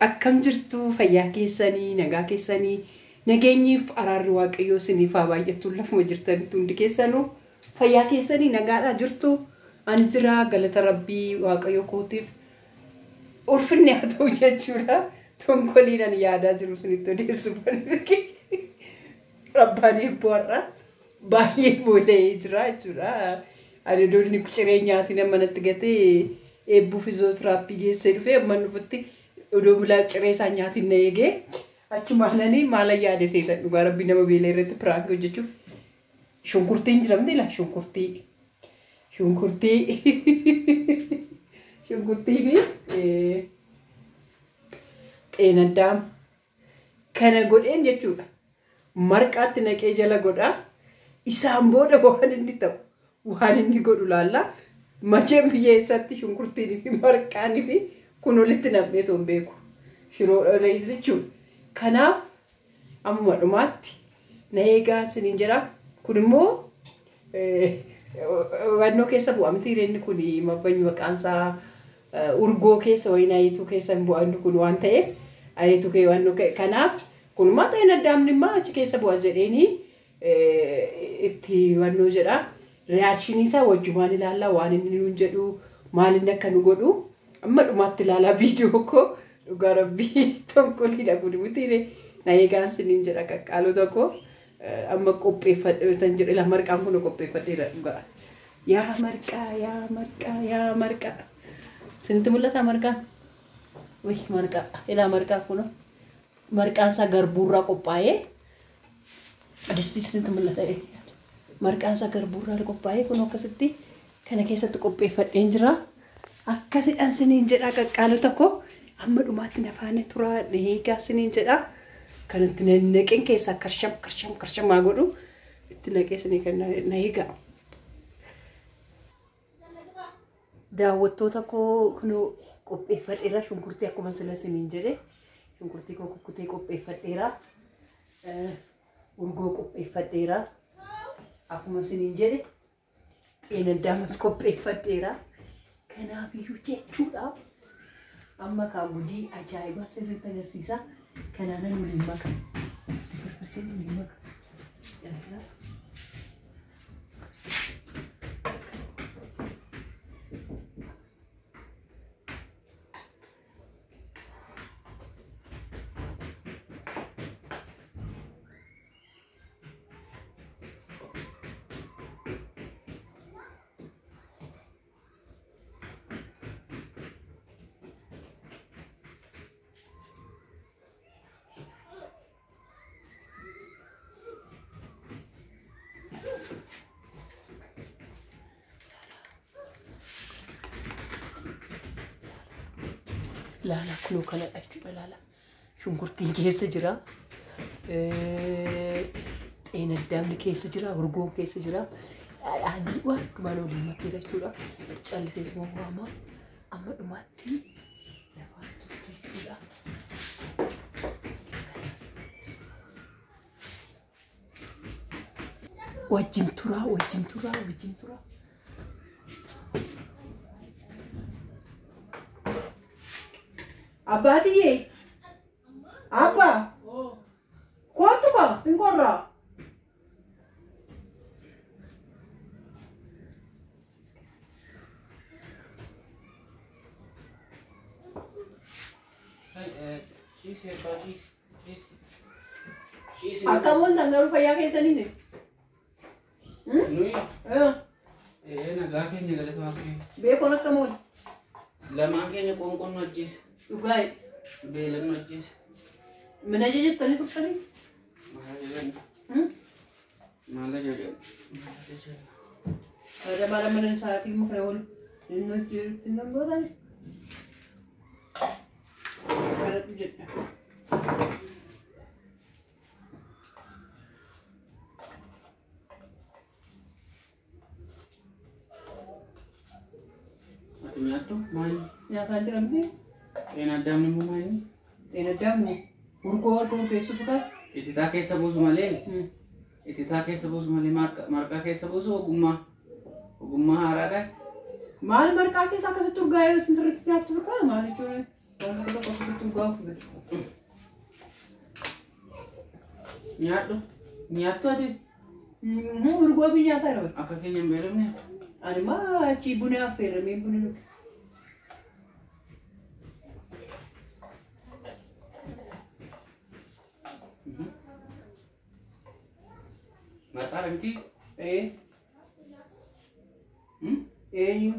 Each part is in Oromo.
Akkam jirtu fayyaa keessanii, nagaa keessanii, nageenyiif araarri Waaqayyoo isiniif haa baay'atu lafuma jirtanitti hundi keessanuu fayyaa keessanii nagaadhaa jirtu. Ani jira galata Rabbii Waaqayyo kootiif ulfinni haa ta'u jechuudha. Tonkoliin ani yaadaa jiru sunitti odeessu abbaan eebboo har'a baay'ee boola'ee jira jechuudha. Ani iddoo ciree nyaatiin manatti gatee eebbuu fiiziyootiraappii geessee dhufee amma dhufutti odoo bulaa ciree isaa nyaatiin na eegee achumaananii maala yaade seetan dhugaa Rabbii nama beela irratti piraankii hojjechuuf shunkurtiin jiramti la shunkurtii shunkurtii shunkurtii fi xeenaddaam kana godheen jechuudha. Marqaatti naqee jala godhaa. Isaan booda waan inni ta'u waan inni godhu laalla. Macheen biyya eessatti shunkurtiin fi marqaanii fi kun walitti nam'ee hin beeku. Shiroo jechuudha. Kanaaf ammuma dhumaatti na eegaa isiniin jedha. Kun immoo wannoo keessa bu'a miti inni kun mabbanyi maqaan isaa urgoo keessa wayin ayituu keessa hin bu'a inni kun waan ta'eef ayituu kee wannoo kanaaf kunumaa ta'in addaamni immoo achi keessa bu'a jedheenii itti wannoo jedha. Reakshinii isaa wajjumaan ilaallaa waan inni nuun jedhu maal inni akka nu godhu amma dhumaatti ilaalaa viidiyoo koo dhugaa Rabbii tonkoliidha kun miti na eegaan isiniin jedha qaqqaalota koo amma qopheeffadheetan jedhu ilaa marqaan kun qopheeffadheera dhugaa. Yaa marqaa yaa marqaa yaa marqaa isinitti mul'ata marqaan? Wih marqaa ilaa marqaa kun marqaan isaa garbuurraa qophaa'ee distii isinitti mul'ata. Marqaan isaa garbuurraa qophaa'ee kun akkasitti kana keessatti qopheeffadheen jira. Akkasidhaan isiniin jedha qaqqaalota koo amma dhumaatti na faana turaa na eegaa isiniin jedha. Kanatti naqeen keessaa karsham karsham karshamaa godhu itti naqee isinii kan na eegaa. Daawwattoota koo kunoo qopheeffadheera shunkurtii akkuma sila isiniin jedhe shunkurtii koo kukkutee qopheeffadheera. Urgoo qopheeffadheera. Akkuma isiniin jedhe xeenaddaamas qopheeffadheera. Kanaafiyyuu jechuudha amma kaa gudii ajaa'ibaa sirriitti agarsiisa. Kanaanan waliin maka. Itti firfirseen waliin maka. Laala kunoo kanadha jechuudha laala. Shunkurtiin keessa jira. Xeenaddaamni keessa jira. Urgoon keessa jira. Dhadhaan waan dhumaan waliin makeera jechuudha. Callisee waama. Amma dhumaatti lafaan turte jechuudha. Wajjin turaa, wajjin turaa, wajjin turaa. Abbaatiyyee. Abbaa. Kootu kaa hin qorraa. Akkam ooltan garuu fayyaa keessaniini? Nuyi nagaa keenya galata Waaqayyo. Beekoon akkam oole? Lamaan keenya qoonqoon nu ajjeese. Dhugaa Beelan nu ajjeese. mana ajajattanii turtanii? Maal ajajan? Maal ajajan? Maal ajajan? Ada malam mana sa'aatii immoo kana oolu. Inni hojjetutti nan gootan. Kadhadhu jedha. Ati nyaattu maali? Nyaataan jiramti. Xeenaddaamni immoo maali? Xeenaddaamni urgoo warqa urgeessutu kan. Ititaa keessa buusu malee ititaa keessa buusu malee marqaa keessa buusu ogummaa ogummaa haaraadha. Maal marqaa keessa akkasitti urgaa'ee yoo sirriitti nyaattu fikaa maal jechuun waan tokko tokko akkasitti Dhugaa fuudhe. Nyaadhu. Nyaattu ati Urgoo fi nyaataa yeroo. akka keenya hin beelofne. Ani maa achii buna affeeramee buna nuti. Marqaa miti. Ee eenyu?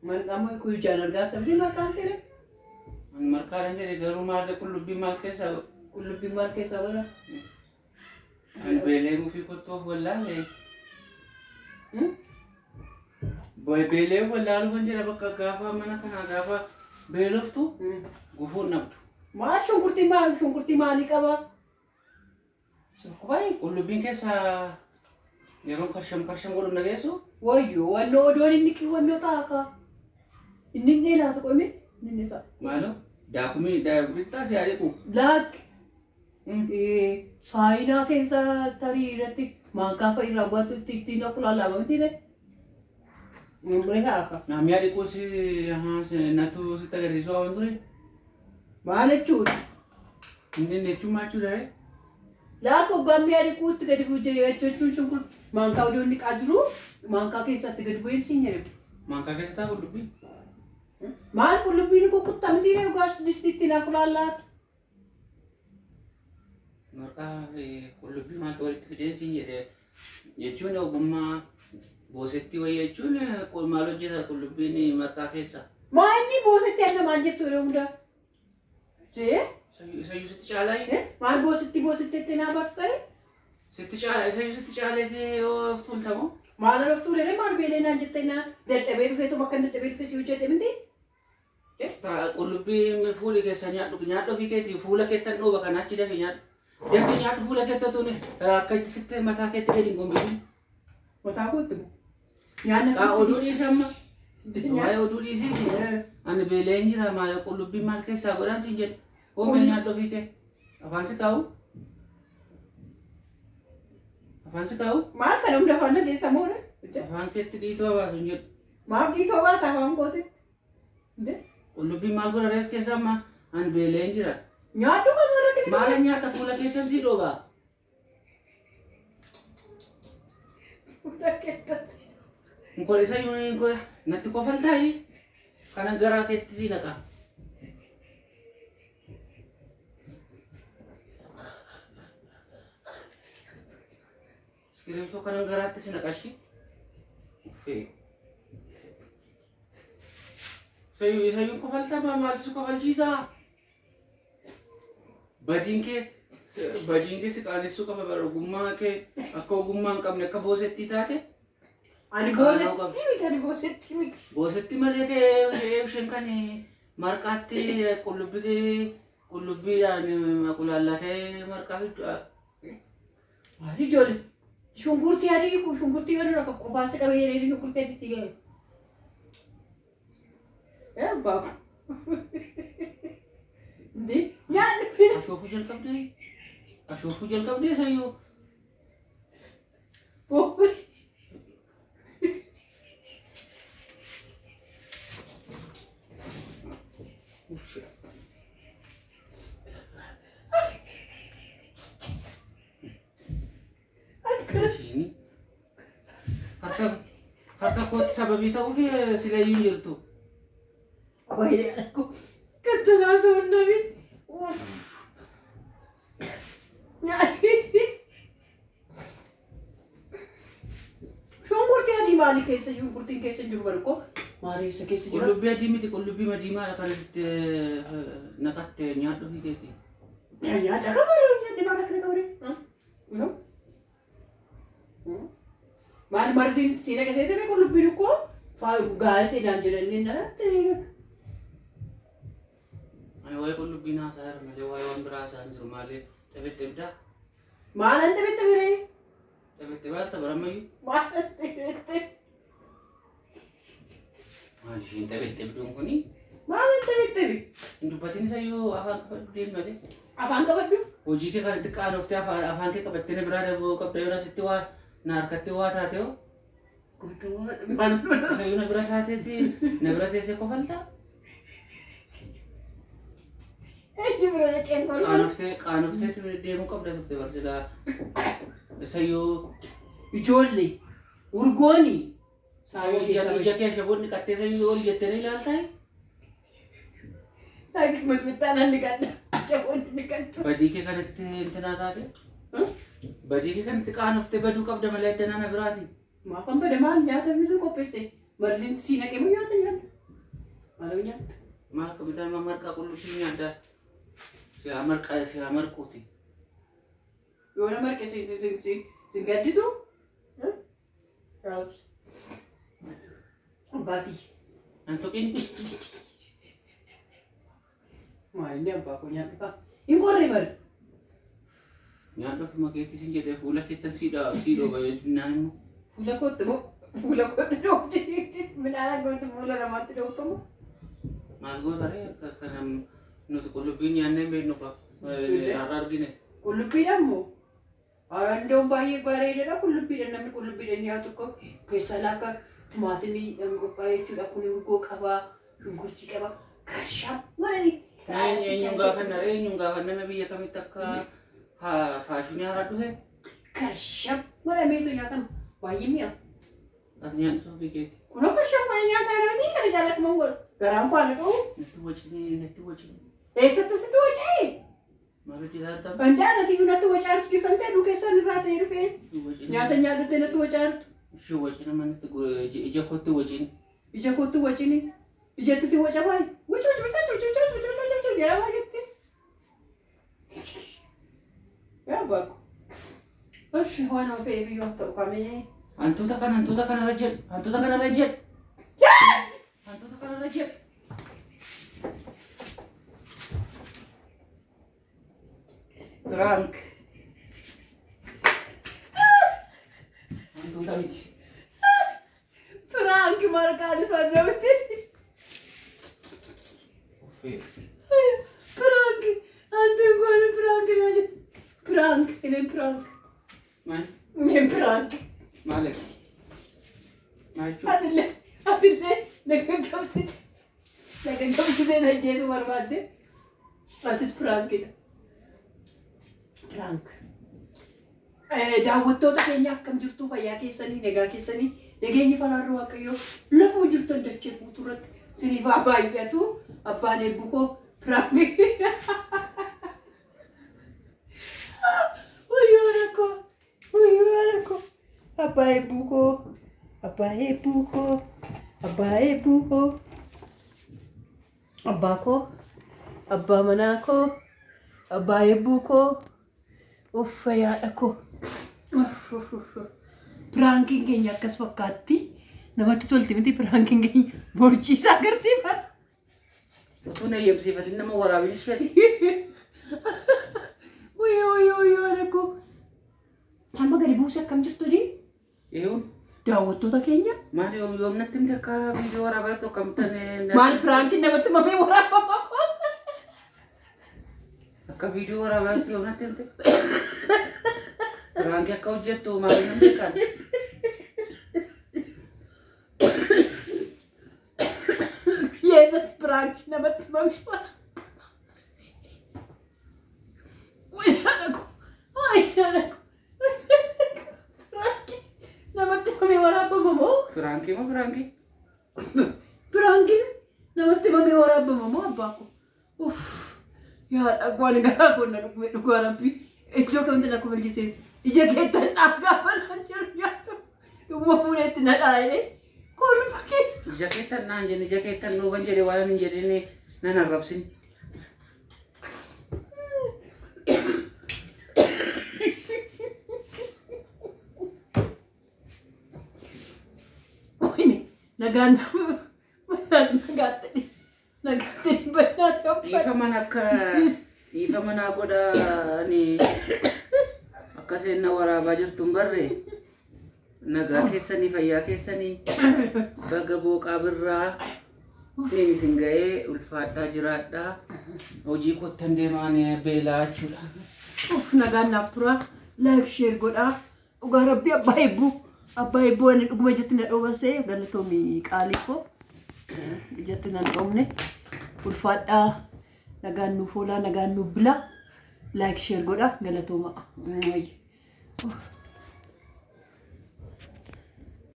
Marqaa kun ijaan argaa sabni marqaan tere. Ani marqaadhaan jedhe garuu maal qullubbii maal keessaa Qullubbii maal keessaa godha? Ani beelee ofii kottoof wallaalee. Beelee wallaaluuf kan jedha bakka gaafa mana kanaa gaafa beeloftu gufuun dhabdu. Maal shunkurtii maal shunkurtii maalii qaba? Surkubaayii. Qullubbiin keessaa yeroo karsham karsham godhu nageessu Wayyoo wannoo odoon inni wannoo ta'a Inni inni laata qoome inni ta'a. maaloo daakumii bittaa si haa dhiqu. Laak saayinaa keessa tarii irratti maankaa fa'i irraa guwattu ittiin akula miti re. Mumree haafa. Namni haa dhiqu si natu sitti agarsiisuu waan ture. Maal jechuudha? Inni jechuun maal jechuudha ree? Laak hoggaan mi'a dhiquutti gadi bu'ee jechuun shunkurtii maankaa odoon inni qaa jiru maankaa keessatti gadi bu'een siin jedhama. Maankaa keessa taa qullubbii. Maal qullubbiin kukuttaa miti ree hoggaa distiitti akula laata? Marqaa fi qullubbii maaltu walitti fideen siin jedhe jechuun ogummaa boosetti wayii jechuun maal hojjeta qullubbiin marqaa keessa. Maa inni boosetti anna maal jettu yeroo hundaa? Jee? Isayyuu sitti caalaa Maal boosetti boosetti itti naa baksitare? sitti caalaa isayyuu sitti caaleetee yoo of tuultamu. Maal of tuulee maal beelee naan jettee naa dadhabee dhufeetu bakka dadhabee dhufe si hojjedhe miti? Qullubbii fuuli keessa nyaadhu nyaadhu ofii keetii fuula keettan dhooba kana achi dafee nyaadhu. Dafee nyaadhu fuula keetta tuni akka itti sitti mataa keetti gadi hin gombisin. Mataa kootti moo? Nyaanna Kaa oduu dhiisi amma. Waa'ee oduu dhiisiiti. Ani beeleen jira maal qullubbii maal keessaa godhan siin jedhu. Hoomee nyaadhu ofii kee. Afaan si kaa'u. Afaan si kaa'u. Maal kana hunda afaan keessa moo? Afaan keetti dhiitoo baasu hin jedhu. Maaf dhiitoo baasa afaan kootitti? Qullubbii maal godha rees keessa amma ani beeleen jira. Nyaadhu kan irratti Maal nyaadha fuula keessan sii dhoobaa? Fuula keessatti. Nkol isa yoo natti kofaltaayi kana garaa keetti sii naqa. Iskiriiptoo kana garaatti si naqa ishii. Uffee. Isayyuu kofaltaa maaltu si kofalchiisaa? Badiin kee si qaanessuu qaba bara ogummaa kee akka ogummaa hin qabne akka boosettii taate. Ani boosetti miti ani boosetti miti. Boosetti malee kee isheen kan marqaatti qullubbii qullubbiidhaan qulaallatee marqaa fiddu. Maali ijoollee shunkurtii adii shunkurtii yoo dura qofaas qabee jedhee shunkurtii adiitti gahe. Abbaa ko. Nyaanni. Ashoofuu jalqabdee ashoofuu jalqabdee sayyoo. Ishiin harka kootti sababii ta'uuf silayyuu hin jirtu. Wayii kattanaa soonnami. Shunkurtii adii maalii keessa shunkurtiin keessa hin jiru barko maal eessa keessa jira? Qullubbii adii miti qullubbii diimaadha kan itti naqatte nyaadhu ofii keetii. Nyaadha kabaree nyaadhi maal akkana kabaree? Maal marziin si naqasee ture qullubbiin ukkoo gaarii naan jedhanii natti. Ani waa'ee qullubbii naasaa jira malee waa'ee waan biraa haasaa hin jiru maalee xabixxibdaa. Maalan xabixxibiree? Xabixxibaa tabaramayyuu. Maalan xabixxib? Maal isheen xabixxibduun kuni? Maalan xabixxibi? Hin dubbatin isayyuu afaan qabadhu deemi malee. Afaan qabadhu? Hojii kee kan itti qaanoftee afaan kee qabattee na biraa daboo qabda yoo asitti waa na harkatti waa taate hoo. Isayyuu na bira taateeti na bira teessee kofaltaa. Inni bira dhaqeen kolfa. Qaanoftee qaanoftee deemuu qabda turte barsiisaa. Isayyuu Ijoollee urgooni saawwa ija keessa ija kee ashaboonni qattee isayyuu ol jettee ni ilaaltaa? Taakki mixmixaan ni qadda. Ashaboonni ni qaddu. Badii kee kanatti intinaa taate? Badii kee kanatti qaanoftee baduu qabda malee adda na biraati. Maafan bada maal nyaata inni qopheesse? Marziin sii naqee moo nyaata nyaata? Maaloo nyaata? Maal akka bitaa marqaa qullubbii nyaaddaa? Siyaa marqaa siyaa marquuti. Yoo na marqe si gadditu? Raabsi. Abbaatii. An tuqin. Maal inni abbaa koo nyaadhu faa? Hin qorre bari. Nyaadhu ofuma keetii sin jedhee fuula keettan sii dhooba jennaan immoo. Fuula kootti moo? Fuula kootti dhoofti. Midhaan akkamitti fuula namaatti dhooftamu? Maal goota ree akka kana nuti qullubbii nyaannee hin beeknu qaba. Har'a argine. Qullubbiidhaan moo? Arandoon baay'ee bareedaadha qullubbiidhaan namni qullubbiidhaan nyaatu tokko keessaa akka timaatimii qophaa'e jechuudha. Kun urgoo qabaa, shunkurtii qaba, kashaam godhani. Eenyuun gaafanna ree eenyuun gaafanna biyya kamitti akka faashinii haaraa dhufe? Kashaam godhameetu nyaatama. Baay'ee mi'a. Ati nyaadhu ofii keeti. Kunoo kashaam godhanii nyaataa jiran kana jaallatuma godhu. Garaan koo ana dha'u. Natti wacini natti wacini. Eessatti sitti waca'e? Maal hojjetaa jirta? Andaa nati natti waca'artu jirtan ta'e dukeessaan irraa ta'ee dhufee Wacini. nyaata nyaadhutte natti waca'artu. Ishee wacini manatti ija kootti wacini. Ija kootti wacini. Ijatti si waca baay'ee. Waca waca waca waca waca waca waca waca waca yaa baay'attis. Yaa baako. Oshi waan ofee biyyoo ta'u kamee. Hantuuta kana hantuuta kanarra jedhu hantuuta kanarra jedhu. Hantuuta kanarra jedhu. Prank. Hantuuta miti. Prank marqaan isaa namatti. Uffee. Prank. Anteen kun prank naa jettu. Prank. Inni prank. Maal? Inni prank. Maaliif? Maal jechuudha? Atillee atillee nagaggabsite. Nagaggabsite na ajjeesuu barbaadde. Atis prankidha. Prank. Daawwattoota keenya akkam jirtu fayyaa keessanii nagaa keessanii nageenyi faraarri waaqayyoo lafoo jirtan dachee guutuu irratti siniif haa baay'atu abbaan eebbu koo prank. Wayyoo rakkoo wayyoo rakkoo abbaa eebbuu koo abbaa eebbuu koo abbaa eebbuu koo abbaa koo abbaa manaa koo abbaa eebbuu koo uffa yaadha koo. Prankiin keenya akkas fakkaatti. Namatti tolti miti prankiin keenya borchiisa agarsiifata. Utuu na eeyyamsiifatin nama waraabin isheeti. Wayyoo wayyoo wayyoo rakkoo. Amma gadi buuse akkam jirtu ni Eeyyuu. daawwattoota keenya. Maal yoom yoom natti himte akka viidiyoo waraabaa jirtu akkamittan Maal prankiin namatti mamee waraabama? Akka viidiyoo waraabaa jirtu yoom natti himte? Prankii akka hojjettu maal nan beekan? Yeesatti prankii namatti mamee waraabama. Wayyoo rakkoo. Wayyoo rakkoo. Prankii namatti mamee waraabama moo? Prankii moo prankii? Prankiin namatti mamee waraabama moo abbaa koo? Uff. Yaa dhagwaan garaa koo na dhugee dhugaa rabbi. Iddoo kamitti na kubalchise ija keettan dhaagaa banaan jiru nyaatu. Dhuguma fuuleetti na dhaa'ee kolfa keessa. Ija keettan naan jenne ija keettan dhooban jedhe waan hin jedhine nan arrabsin. Wayne nagaan nagaatti nagaatti bannaatti abbaa. Dhiifaman akka dhiifama naa godhaani akka seenna waraabaa jirtu hin barre nagaa keessanii fayyaa keessanii baga booqaa birraa niin isin ga'ee ulfaadhaa jiraadhaa hojii kottan deemaan beelaa jechuudha. Uff nagaan naaf tura like share godhaa dhugaa rabbi abbaa eebbuu abbaa eebbuu ani dhuguma ijatti na dhoobasee galatoomii qaalii koo ijatti na dhoobne ulfaadhaa Nagaan nuuf oolaa, nagaan nuuf bulaa. Like, share godhaa, galatooma.